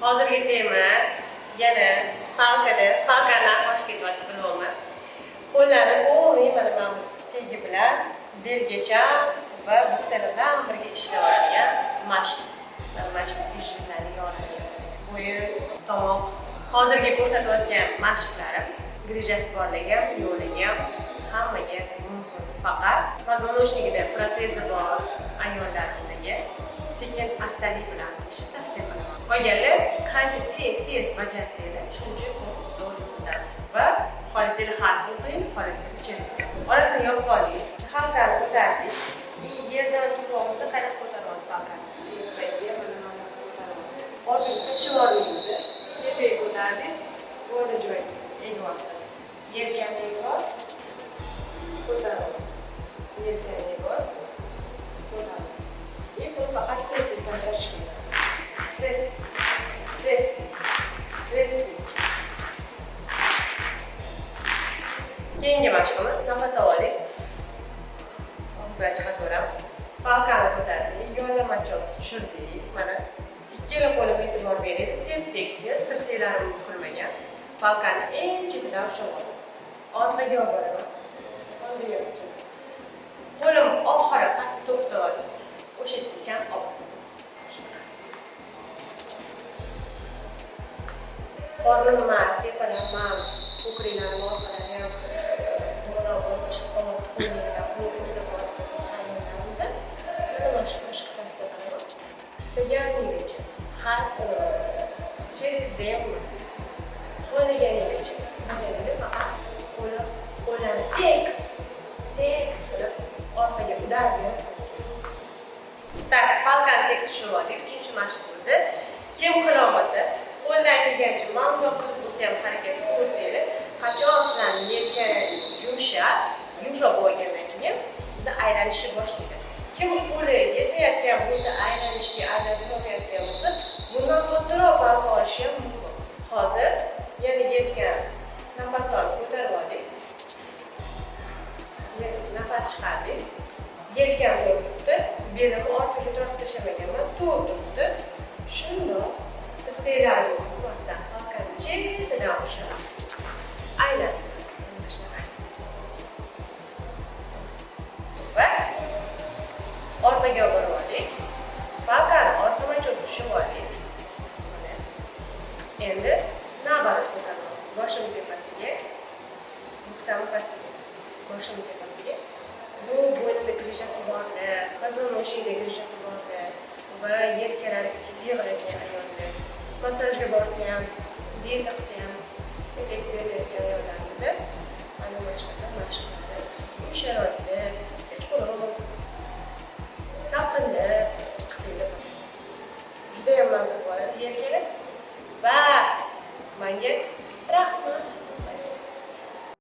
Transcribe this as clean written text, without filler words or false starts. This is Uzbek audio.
Hozirgi tema yana palkada, palkani narxi oshib ketyapti, bilmayman. Qo'llarni полный mana bu tegi bilan belgacha va buksalar bilan birga ishlaydigan mashq. Mana mashq ijimlarni yoradigan. Bo'yin, tomoq. Hozirgi ko'rsatayotgan mashqlarim grijasi borligi ham, yo'qligi ham hammaga mumkin. Faqat позвоночник ida protezi bor ayollarga sekin astalik bilan qilishni tavsiya qilaman. Qolganlar qancha tez-tez bajarsanglar, shuncha ko'p zo'r rezultat. Va xohlasanglar har xil qiling, xohlasanglar через. Orasini yopib oldik, xaltani ko'tardik. И yerdan turib qanaqa ko'taryapti palkani. Tepaga mana ko'taryapsiz. Orqaga tashlab yubormaymiz. Tepaga ko'tardingiz, bo'ldi joy egilyapsiz. Yelkani egib, ko'taramiz. Yelkani egib, ko'taramiz. И buni faqat tez tez bajarish kerak. Tez, tez, tez. Keyingi mashqimiz nafas olaylik. Og'iz bilan chiqarib yuboramiz. Palkani ko'tardik, yonlamachoz tushirdik. Mana ikkala qo'limga e'tibor bering. Tep-tekis, tirsaklarim bukilmagan. Palkani eng chetidan ushlab oldim. Orqaga olib boraman. Oldinga olib kelaman. Qo'lim oxiri qattiq to'xtayapti. O'sha yergacha olib. Qornim emas, tepalar ham, ko'kraklarim orqalari ham to'g'ri chiqib qolyapti, qo'linglar, qo'l ko'rsatyapti ayollarimiz. Mana shu mashq tavsiya qilaman. Istaganingizcha har kuni через ham xohlaganingizcha bajaringlar, faqat qo'li qo'llarni tekis, tekis qilib orqaga udar berib qo'yasizlar. Так, palkani tekis tushirib oldik. Uchinchi mashqimiz. Kim qila olmasa, qo'ldan kelgancha mamnun qilib bo'lsa ham harakat ko'rsanglar, qachon sizlarni yelkalaring yumshab, yumshoq bo'lgandan keyin unda aylanishni boshlaydi. Kim qo'li yetmayotgan bo'lsa, aylanishga aylanib topayotgan bo'lsa, bundan kattaroq palka olishi ham mumkin. Hozir yana yelkani nafas olib ko'tarib oldik. Nafas chiqardik. Yelkam to'g'ri turibdi, belimni orqaga tortib tashlamaganman, to'g'ri turibdi. Shundoq tirsaklarimni bukmasdan palkani chetidan ushlab aylantiramiz. Mana shunaqa. Va orqaga borib oldik. Palkani orqamacha tushib oldik. Mana. Endi наоборот ko'taramiz. Boshim tepasiga, buksamni pastiga. Boshim tepasiga. Bu bo'ynida grijasi borlar, позвоночник da grijasi borlar va yelkalariga tuz yig'iladigan ayollar. Massajga borsa ham, dieta qilsa ham effekt bermayotgan ayollarimiz mana shunaqa mashqlarni uy sharoitida kechqurun salqinda qilsanglar bo'ladi. Judayam mazza bo'ladi yelkalar va menga rahmat.